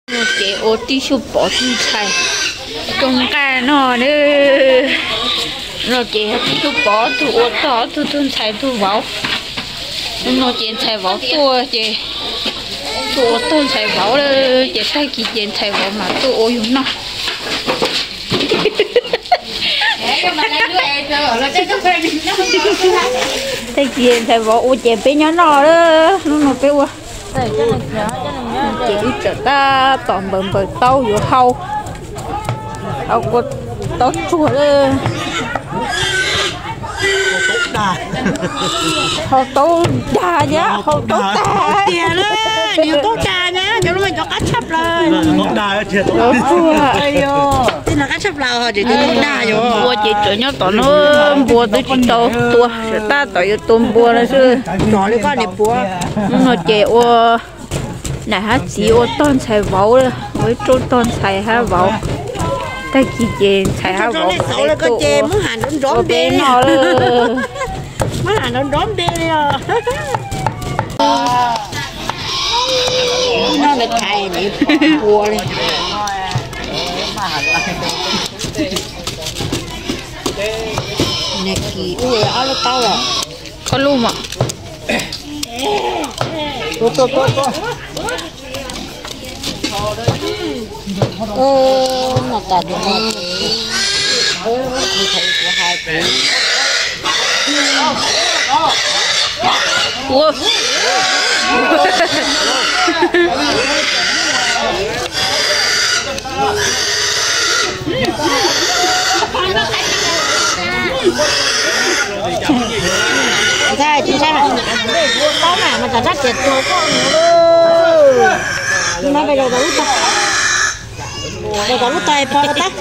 No ces ua tib xub pov tug ntxhais rau nqaij no na. No ces tib xub pov tug ua tog tug, tug ntxhais tug vauv. No ces ntxhais vauv tuaj ces tuaj ua tog ntxhais vauv lawm ces tag kis ces ntxhais vauv mam tuaj ua yus noj. Tag kis ntxhais vauv ua ces peb nyob noj lawm, hnub no peb ua. Ces wb tseem tab tom npaws npaws taub yuav hau, hau kua taub tsuag lawm. Hau taub dag thiab hau taub tag tiag na. Nws taub dag na, cov lub mas cov qab tshaj plaws. Cov tsuag, tej no qab tshaj plaws, cov taub dag yom. Npua ces tseem nyob tom no, npua twb tsis tau tua, tseem tab tom yuav tua npua no xwb. Hnub no ces ua nam hab txiv ua tog ntxhais vauv, ua ib rooj tog ntxhais hab vauv. Tag kis ces ntxhais hab vauv ua peb noj lawm. Koj lub mas. Noj tas tus no ces kuv hais kuv ua. Ntxhais, tsis ntshai mas, ua taub mas mas tsam rab riam tuag koj mus. Tus no pes zaum tom lub tog, pes zaum tom lub tog es pog ua taub.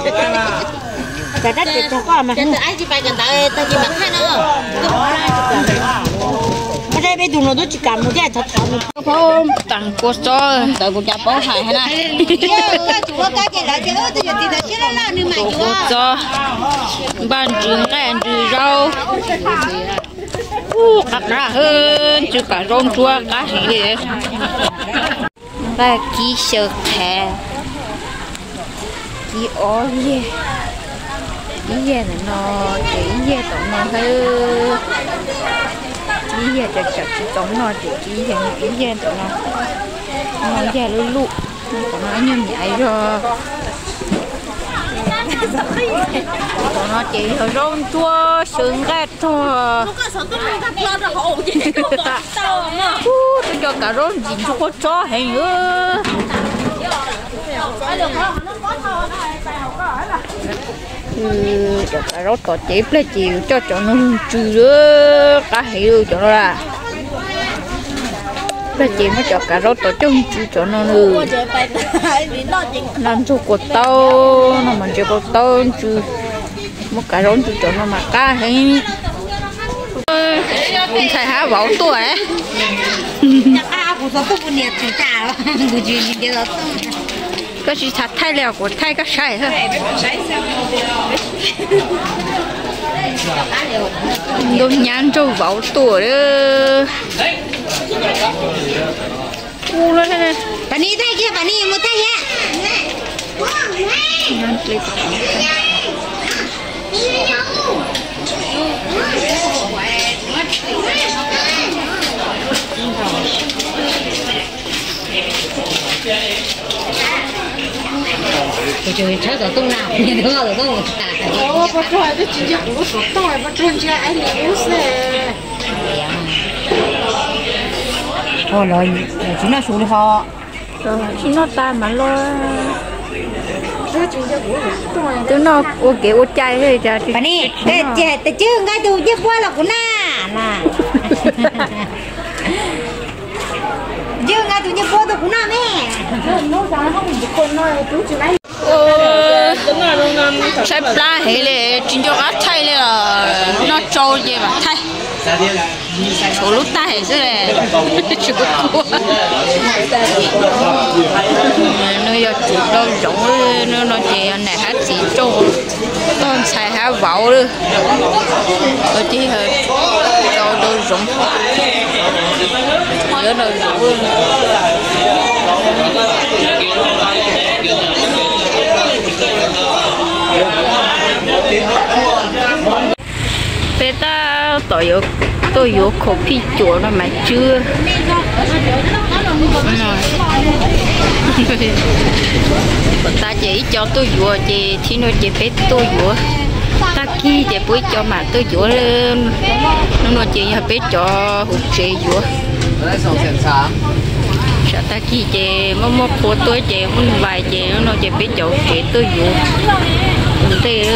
Tsam rab riam tuag koj mas. Mas peb tug no twb tsis kam mus thiab, thov thov mus. Tag kua txob ntawd kuv cas paub hais na. Kua txob, npaj ntsws nqaij ntsws zaub. Ub, qab qab hwb, ntsws kam zaub ntsuab qab heev li. Nqaij kib xyaw qhav, kib ob yag, ib yag ntawm no, ces ib yag tom no hab. Ib yag cov tsam tsis txaus noj ces ib yag, ib yag ntawm no, no yag lub luj, tom no ib nyuag me aiv zog. Tom no ces yog zaub ntsuab xyaw nqaij rog. Ub, twb cov kav zaub ntsim ntsuab quaj tsob heev. Cov kav zaub tom ces ib pliag ces yus coj cov no ntsws, qab heev cov no lawm. Ib pliag ces muab cov kav zaub tom coj ntsws cov no na. Noj ntsuag kua taub, noj mov ntses kua taub ntsws, muab kav zaub ntsws cov no mas qab heev. Ntxhais hab vauv tuaj. Koj tsis txhob thaij li os, kuv thaij koj saib. Ntuj, nyab nraug vauv tuaj lawm. Kuv tseem tshawb xov tooj na, kuv tseem tshawb xov tooj. Pov Tsog twb tsis ntsia kuv lub xov tooj, Pov Tsog ntsia Aib Lis lub xwb. Tsis noj su li ho. Tsis noj tas mas los. Twb noj ua kev ua cai. Tes cwj nqa tus ncej puab los kuv noj na. Cwj nqa tus ncej puab tuaj kuv noj me. Tshaib plab heev li, tsis nco qab thaij li os. Noj tsau ces mam thaij. Tshuav lub tais xwb, tsis kua. Nws yog tswv rau zoov, nws no ces yog nam hab txiv rau tog ntxhais hab vauv lawm. Ces rau rau zoov, yuav rau zoov. Tom yuav tuaj yuav khoom phij cuam no mas tswb. Tom tas ces ib co tuaj yuav ces tib no ces peb tuaj yuav. Tag kis ces puab ib co mam tuaj yuav. Hnub no ces yog peb cov hauv tsev yuav. Tsam tag kis ces muaj muaj qhua tuaj ces muaj vais ces hnub no ces peb cov hauv tsev tuaj yuav ua ntej.